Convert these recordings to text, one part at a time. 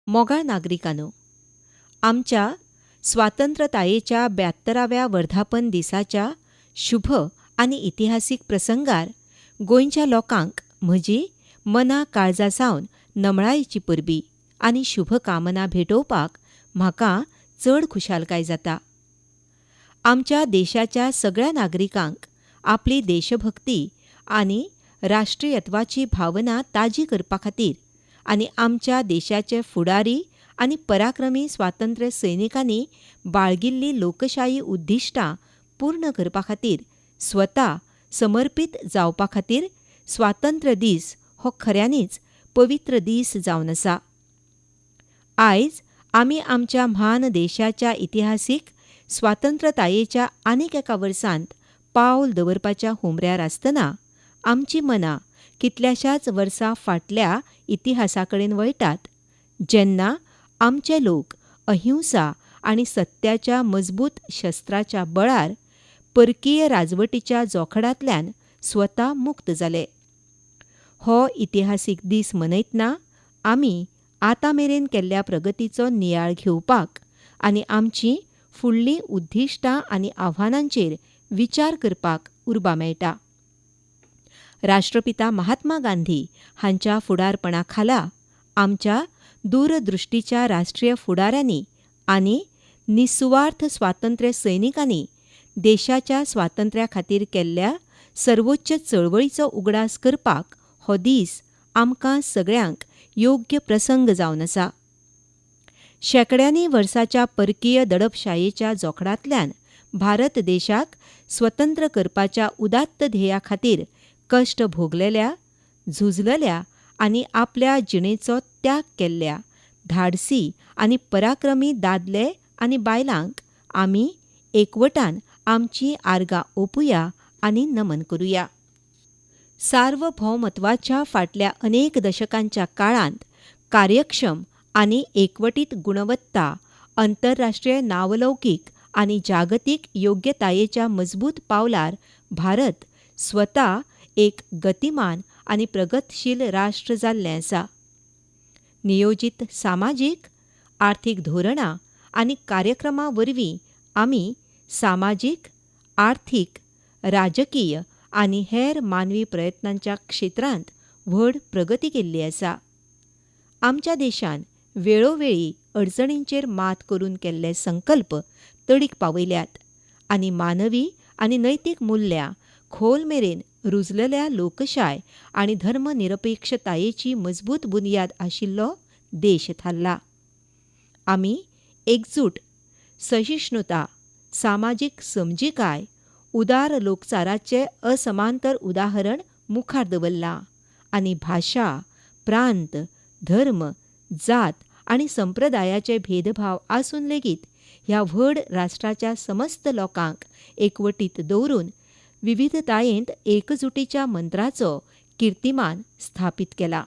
मोगाळ नागरिकांनो, आमच्या स्वातंत्रतायेच्या 72व्या वर्धापन दिसाच्या शुभ आनी इतिहासीक प्रसंगार गोंयच्या लोकांक म्हजी मना काळजा सावन नमळायेची परबी आनी शुभकामना भेटोवपाक म्हाका चड खुशालकाय जाता. आमच्या देशाच्या सगळ्या नागरिकांक आपली देशभक्ती आनी राष्ट्रीयत्वाची भावना ताजी करपा खातीर आनी आमच्या देशाचे फुडारी आनी पराक्रमी स्वातंत्र्य सैनिकांनी बाळगिल्ली लोकशायी उद्दिश्टां पूर्ण करपा खातीर स्वता समर्पीत जावपा खातीर स्वातंत्र्य दीस हो खऱ्यांनीच पवित्र दीस जावन आसा. आयज आमी आमच्या म्हान देशाच्या इतिहासीक स्वातंत्रतायेच्या आनीक एका वर्सांत पावल दवरपाच्या हुमऱ्यार आसतना आमची मनां कितल्याशाच वर्सां फाटल्या इतिहासा कडेन वळटात, जेन्ना आमचे लोक अहिंसा आनी सत्याच्या मजबूत शस्त्राच्या बळार परकीय राजवटीच्या जोखडांतल्यान स्वता मुक्त जाले. हो इतिहासीक दीस मनयतना आमी आतां मेरेन केल्ल्या प्रगतीचो नियाळ घेवपाक आनी आमची फुडलीं उद्दिश्टां आनी आव्हानांचेर विचार करपाक उर्बा मेळटा. राष्ट्रपिता महात्मा गांधी हांच्या फुडारपणा खाला आमच्या दूरदृश्टीच्या राष्ट्रीय फुडाऱ्यांनी आनी निसुवार्थ स्वातंत्र्य सैनिकांनी देशाच्या स्वातंत्र्या खातीर केल्ल्या सर्वोच्च चळवळीचो उगडास करपाक हो दीस आमकां सगळ्यांक योग्य प्रसंग जावन आसा. शेंकड्यांनी वर्साच्या परकीय दडपशायेच्या जोखडांतल्यान भारत देशाक स्वतंत्र करपाच्या उदात्त ध्येया खातीर कश्ट भोगलेल्या, झुजलेल्या आनी आपल्या जिणेचो त्याग केल्ल्या धाडसी आनी पराक्रमी दादले आनी बायलांक आमी एकवटान आमची आर्गां ओपुया आनी नमन करुया. सार्वभौमत्वाच्या फाटल्या अनेक दशकांच्या काळांत कार्यक्षम आनी एकवटीत गुणवत्ता, अंतरराष्ट्रीय नावलौकीक आनी जागतीक योग्यतायेच्या मजबूत पावलार भारत स्वता एक गतिमान आनी प्रगतशील राष्ट्र जाल्लें आसा. नियोजीत सामाजीक, आर्थीक धोरणां आनी कार्यक्रमां वरवीं आमी सामाजीक, आर्थीक, राजकीय आनी हेर मानवी प्रयत्नांच्या क्षेत्रांत व्हड प्रगती केल्ली आसा. आमच्या देशान वेळोवेळी अडचणींचेर मात करून केल्ले संकल्प तडीक पावयल्यात आनी मानवी आनी नैतीक मुल्यां खोल मेरेन रुजलेल्या लोकशाय आनी धर्मनिरपेक्षतायेची मजबूत बुन्याद आशिल्लो देश थारला. आमी एकजूट, सहिष्णुता, सामाजीक समजिकाय, उदार लोकचाराचें असमांतर उदाहरण मुखार दवरलां आनी भाशा, प्रांत, धर्म, जात आनी संप्रदायाचे भेदभाव आसून लेगीत ह्या व्हड राष्ट्राच्या समस्त लोकांक एकवटीत दवरून विविधतायेंत एकजुटीच्या मंत्राचो कीर्तिमान स्थापीत केला.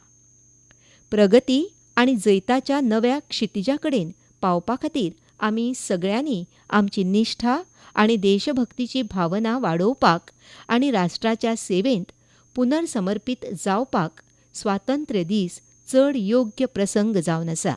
प्रगती आनी जैताच्या नव्या क्षितिजा कडेन पावपा खातीर आमी सगळ्यांनी आमची निश्ठा आनी देशभक्तीची भावना वाडोवपाक आनी राष्ट्राच्या सेवेंत पुनर्समर्पीत जावपाक स्वातंत्र्य दीस चड योग्य प्रसंग जावन आसा.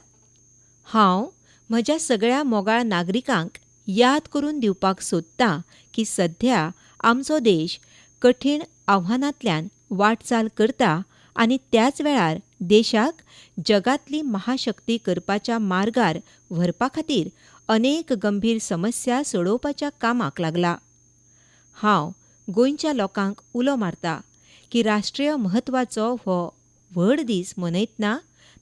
हांव म्हज्या सगळ्या मोगाळ नागरिकांक याद करून दिवपाक सोदतां की सध्या आमचो देश कठीण आव्हानांतल्यान वाटचाल करता आनी त्याच वेळार देशाक जगांतली महाशक्ती करपाच्या मार्गार व्हरपा खातीर अनेक गंभीर समस्या सोडोवपाच्या कामाक लागला. हांव गोंयच्या लोकांक उलो मारता की राष्ट्रीय म्हत्वाचो हो व्हड दीस मनयतना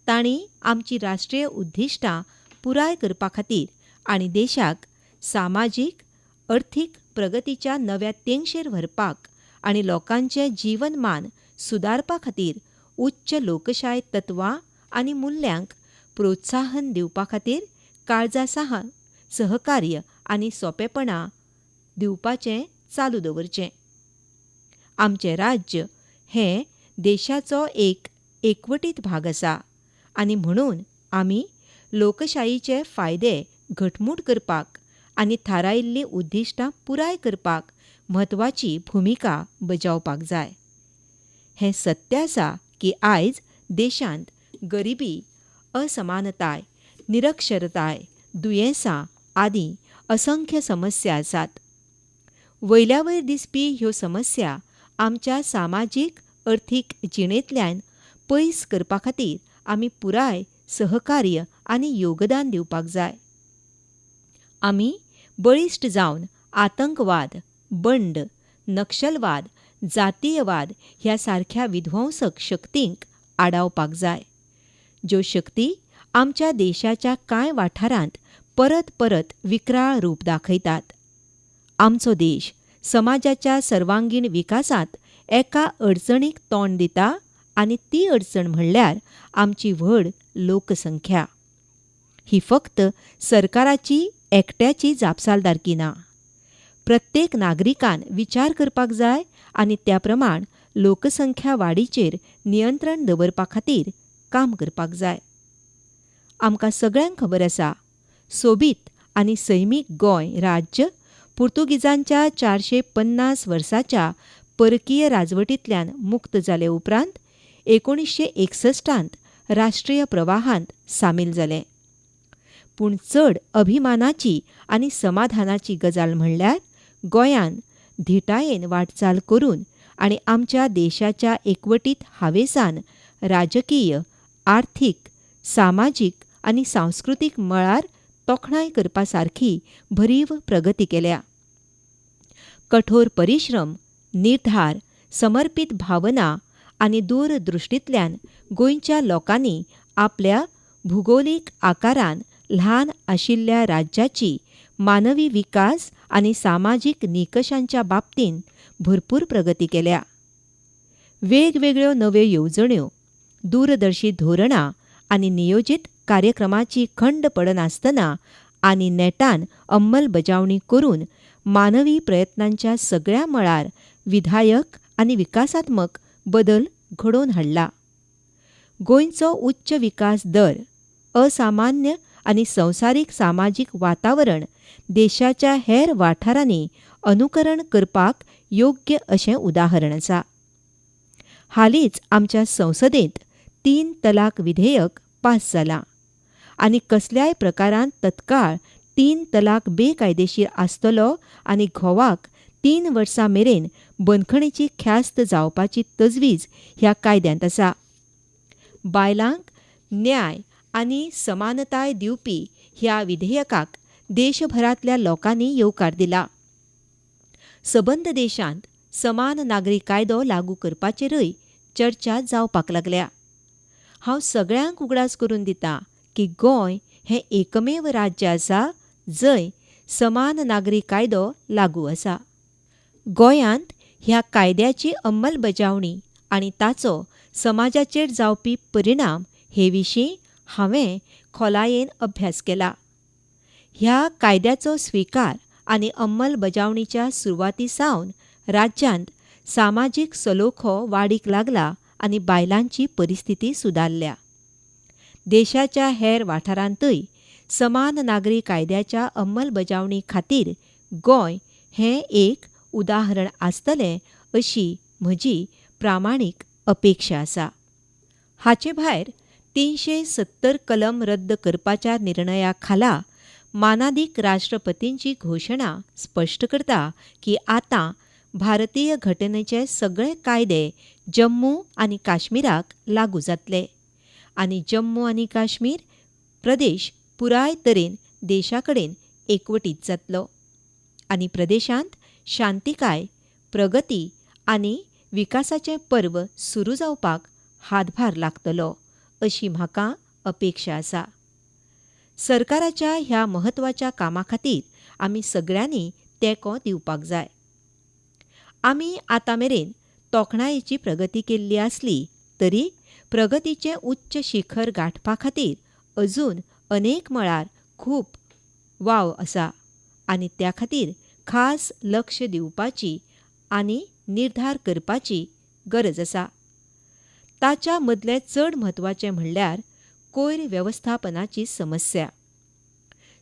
तांणी आमची राष्ट्रीय उद्दिश्टां पुराय करपा खातीर आनी देशाक सामाजीक, अर्थीक प्रगतीच्या नव्या तेंगशेर व्हरपाक आनी लोकांचें जीवनमान सुदारपा खातीर उच्च लोकशाय तत्वां आनी मुल्यांक प्रोत्साहन दिवपा खातीर काळजा सावन सहकार्य आनी सोंपेपणां दिवपाचें चालू दवरचें. आमचें राज्य हें देशाचो एक एकवटीत भाग आसा आनी म्हणून आमी लोकशायीचे फायदे घटमूट करपाक आनी थारायिल्लीं उद्दिश्टां पुराय करपाक म्हत्वाची भुमिका बजावपाक जाय. हें सत्य आसा की आयज देशांत गरिबी, असमानताय, निरक्षरताय, दुयेंसां आदी असंख्य समस्या आसात. वयल्यावयर दिसपी ह्यो समस्या आमच्या सामाजीक अर्थीक जिणेंतल्यान पयस करपा खातीर आमी पुराय सहकार्य आनी योगदान दिवपाक जाय. आमी बळिश्ट जावन आतंकवाद, बंड, नक्षलवाद, जातीयवाद ह्या सारख्या विध्वंसक शक्तींक आडावपाक जाय, ज्यो शक्ती आमच्या देशाच्या कांय वाठारांत परत परत विकराळ रूप दाखयतात. आमचो देश समाजाच्या सर्वांगीण विकासांत एका अडचणीक तोंड दिता आनी ती अडचण म्हणल्यार आमची व्हड लोकसंख्या. ही फक्त सरकाराची एकट्याची जापसालदारकी ना. प्रत्येक नागरिकान विचार करपाक जाय आनी त्या प्रमाण लोकसंख्या वाडीचेर नियंत्रण दवरपा खातीर काम करपाक जाय. आमकां सगळ्यांक खबर आसा, सोबीत आनी सैमीक गोंय राज्य पुर्तुगीजांच्या 450 वर्साच्या परकीय राजवटींतल्यान मुक्त जाले उपरांत 1961 राष्ट्रीय प्रवाहांत सामील जालें. पूण चड अभिमानाची आनी समाधानाची गजाल म्हणल्यार गोंयान धिटायेन वाटचाल करून आनी आमच्या देशाच्या एकवटीत हावेसान राजकीय, आर्थीक, सामाजीक आनी सांस्कृतीक मळार तोखणाय करपा सारकी भरीव प्रगती केल्या. कठोर परिश्रम, निर्धार, समर्पीत भावना आनी दूरदृश्टींतल्यान गोंयच्या लोकांनी आपल्या भुगोलीक आकारान ल्हान आशिल्ल्या राज्याची मानवी विकास आनी सामाजीक निकशांच्या बाबतींत भरपूर प्रगती केल्या. वेगवेगळ्यो नव्यो येवजण्यो, दूरदर्शी धोरणां आनी नियोजीत कार्यक्रमाची खंड पडनासतना आनी नेटान अंमलबजावणी करून मानवी प्रयत्नांच्या सगळ्या मळार विधायक आनी विकासात्मक बदल घडोवन हाडला. गोंयचो उच्च विकास दर, असामान्य आनी संवसारीक सामाजीक वातावरण देशाच्या हेर वाठारांनी अनुकरण करपाक योग्य अशें उदाहरण आसा. हालींच आमच्या संसदेंत 3 तलाक विधेयक पास जालां आनी कसल्याय प्रकारांत तत्काळ 3 तलाक बेकायदेशीर आसतलो आनी घोवाक 3 वर्सां मेरेन बंदखणीची ख्यास्त जावपाची तजवीज ह्या कायद्यांत आसा. बायलांक न्याय आनी समानताय दिवपी ह्या विधेयकाक देशभरांतल्या लोकांनी येवकार दिला. सबंद देशांत समान नागरी कायदो लागू करपाचेरय चर्चा जावपाक लागल्या. हांव सगळ्यांक उगडास करून दिता की गोंय हें एकमेव राज्य आसा जंय समान नागरी कायदो लागू आसा. गोंयांत ह्या कायद्याची अंमलबजावणी आनी ताचो समाजाचेर जावपी परिणाम हे विशीं हांवें खोलायेन अभ्यास केला. ह्या कायद्याचो स्विकार आनी अंमलबजावणीच्या सुरवाती सावन राज्यांत सामाजीक सलोखो वाडीक लागला आनी बायलांची परिस्थिती सुदारल्या. देशाच्या हेर वाठारांतय समान नागरी कायद्याच्या अंमलबजावणी खातीर गोंय हें एक उदाहरण आसतलें अशी म्हजी प्रामाणीक अपेक्षा आसा. हाचे भायर 370 कलम रद्द करपाच्या निर्णया खाला मानादीक राष्ट्रपतींची घोशणा स्पश्ट करता की आतां भारतीय घटनेचे सगळे कायदे जम्मू आनी काश्मीराक लागू जातले आनी जम्मू आनी काश्मीर प्रदेश पुराय तरेन देशा कडेन एकवटीत जातलो आनी प्रदेशांत शांतिकाय, प्रगती आनी विकासाचें पर्व सुरू जावपाक हातभार लागतलो अशी म्हाका अपेक्षा आसा. सरकाराच्या ह्या म्हत्वाच्या कामा खातीर आमी सगळ्यांनी तेंको दिवपाक जाय. आमी आतां मेरेन तोखणायेची प्रगती केल्ली आसली तरी प्रगतीचें उच्च शिखर गांठपा खातीर अजून अनेक मळार खूब वाव आसा आनी त्या खातीर खास लक्ष दिवपाची आनी निर्धार करपाची गरज आसा. ताच्या मदलें चड म्हत्वाचें म्हणल्यार कोयर वेवस्थापनाची समस्या.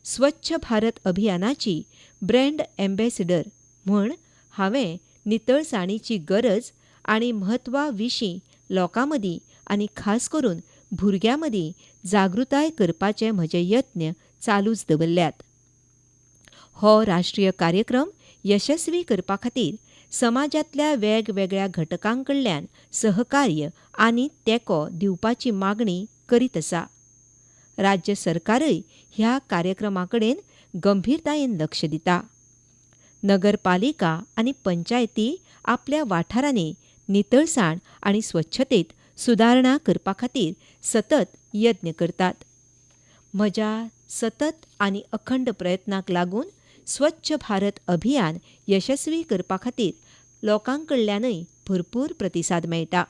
स्वच्छ भारत अभियानाची ब्रँड एम्बेसिडर म्हूण हांवें नितळसाणीची गरज आनी म्हत्वा विशीं लोकां मदीं आनी खास करून भुरग्यां मदीं जागृताय करपाचे म्हजे यत्न चालूच दवरल्यात. हो राष्ट्रीय कार्यक्रम यशस्वी करपा खातीर समाजांतल्या वेगवेगळ्या घटकां कडल्यान सहकार्य आनी तेंको दिवपाची मागणी करीत आसा. राज्य सरकारय ह्या कार्यक्रमा कडेन गंभीरतायेन लक्ष दिता. नगरपालिका आनी पंचायती आपल्या वाठारांनी नितळसाण आनी स्वच्छतेत सुदारणा करपा खातीर सतत यत्न करतात. म्हज्या सतत आनी अखंड प्रयत्नांक लागून स्वच्छ भारत अभियान यशस्वी करपा खातीर लोकां कडल्यानय भरपूर प्रतिसाद मेळटा.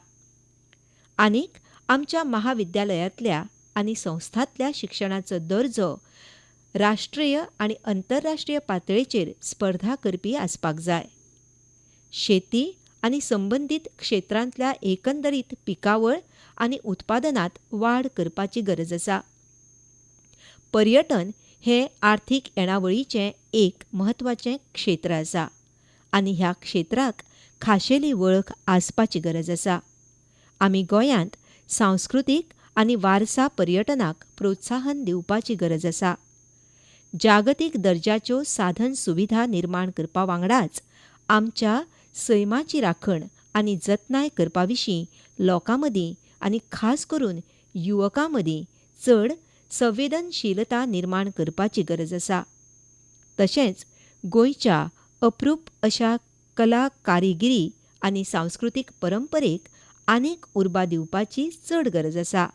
आनीक आमच्या महाविद्यालयांतल्या आनी संस्थांतल्या शिक्षणाचो दर्जो राष्ट्रीय आनी अंतरराष्ट्रीय पातळेचेर स्पर्धा करपी आसपाक जाय. शेती आनी संबंदीत क्षेत्रांतल्या एकंदरीत पिकावळ आनी उत्पादनांत वाड करपाची गरज आसा. पर्यटन हें आर्थीक येणावळीचें एक म्हत्वाचें क्षेत्र आसा आनी ह्या क्षेत्राक खाशेली वळख आसपाची गरज आसा. आमी गोंयांत सांस्कृतीक आनी वारसा पर्यटनाक प्रोत्साहन दिवपाची गरज आसा. जागतीक दर्जाच्यो साधन सुविधा निर्माण करपा वांगडाच आमच्या सैमाची राखण आनी जतनाय करपा विशीं लोकां मदीं आनी खास करून युवकां मदीं चड संवेदनशीलता निर्माण करपाची गरज आसा. तशेंच गोंयच्या अप्रूप अशा कला कारिगिरी आनी सांस्कृतीक परंपरेक आनीक उर्बा दिवपाची चड गरज आसा.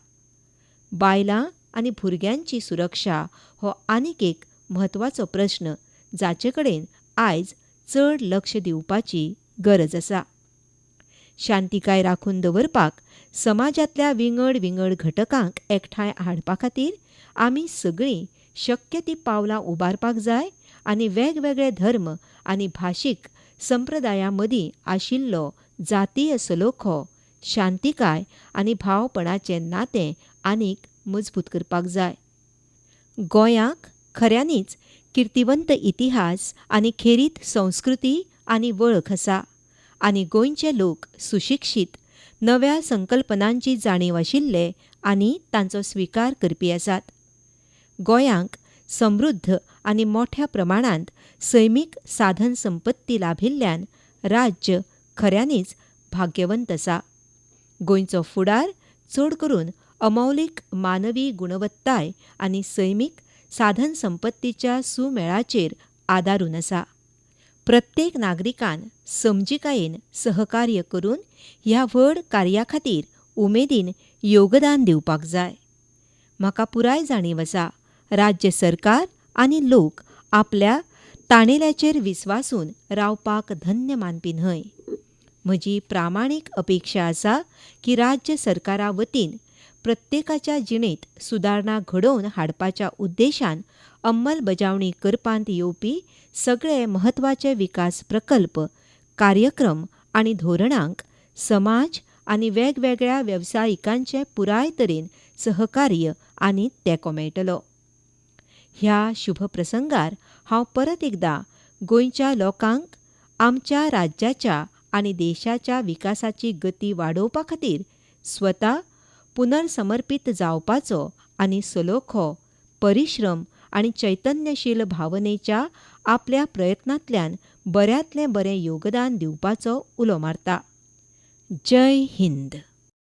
बायलां आनी भुरग्यांची सुरक्षा हो आनीक एक म्हत्वाचो प्रस्न जाचे कडेन आयज चड लक्ष दिवपाची गरज आसा. शांतिकाय राखून दवरपाक समाजांतल्या विंगड विंगड घटकांक एकठांय हाडपा खातीर आमी सगळीं शक्य ती पावलां उबारपाक जाय आनी वेगवेगळे धर्म आनी भाशीक संप्रदायां मदीं आशिल्लो जातीय सलोखो, शांतिकाय आनी भावपणाचें नातें आनीक मजबूत करपाक जाय. गोंयाक खऱ्यांनीच किर्तिवंत इतिहास आनी खेरीत संस्कृती आनी वळख आसा आनी गोंयचे लोक सुशिक्षीत, नव्या संकल्पनांची जाणीव आशिल्ले आनी तांचो स्विकार करपी आसात. गोंयांक समृद्ध आनी मोठ्या प्रमाणांत सैमीक साधन संपत्ती लाभिल्ल्यान राज्य खऱ्यांनीच भाग्यवंत आसा. गोंयचो फुडार चड करून अमौलीक मानवी गुणवत्ताय आनी सैमीक साधन संपत्तीच्या सुमेळाचेर आदारून आसा. प्रत्येक नागरिकान समजिकायेन सहकार्य करून ह्या व्हड कार्या खातीर उमेदीन योगदान दिवपाक जाय. म्हाका पुराय जाणीव आसा, राज्य सरकार आनी लोक आपल्या ताणेल्याचेर विस्वासून रावपाक धन्य मानपी न्हय. म्हजी प्रामाणीक अपेक्षा आसा की राज्य सरकारा वतीन प्रत्येकाच्या जिणेंत सुदारणा घडोवन हाडपाच्या उद्देशान अंमलबजावणी करपांत येवपी सगळे म्हत्वाचे विकास प्रकल्प, कार्यक्रम आनी धोरणांक समाज आनी वेगवेगळ्या वेवसायिकांचें पुराय तरेन सहकार्य आनी तेंको मेळटलो. ह्या शुभ प्रसंगार हांव परत एकदां गोंयच्या लोकांक आमच्या राज्याच्या आनी देशाच्या विकासाची गती वाडोवपा खातीर स्वता पुनर्समर्पीत जावपाचो आनी सलोखो, परिश्रम आनी चैतन्यशील भावनेच्या आपल्या प्रयत्नांतल्यान बऱ्यांतलें बरें योगदान दिवपाचो उलो मारता. जय हिंद.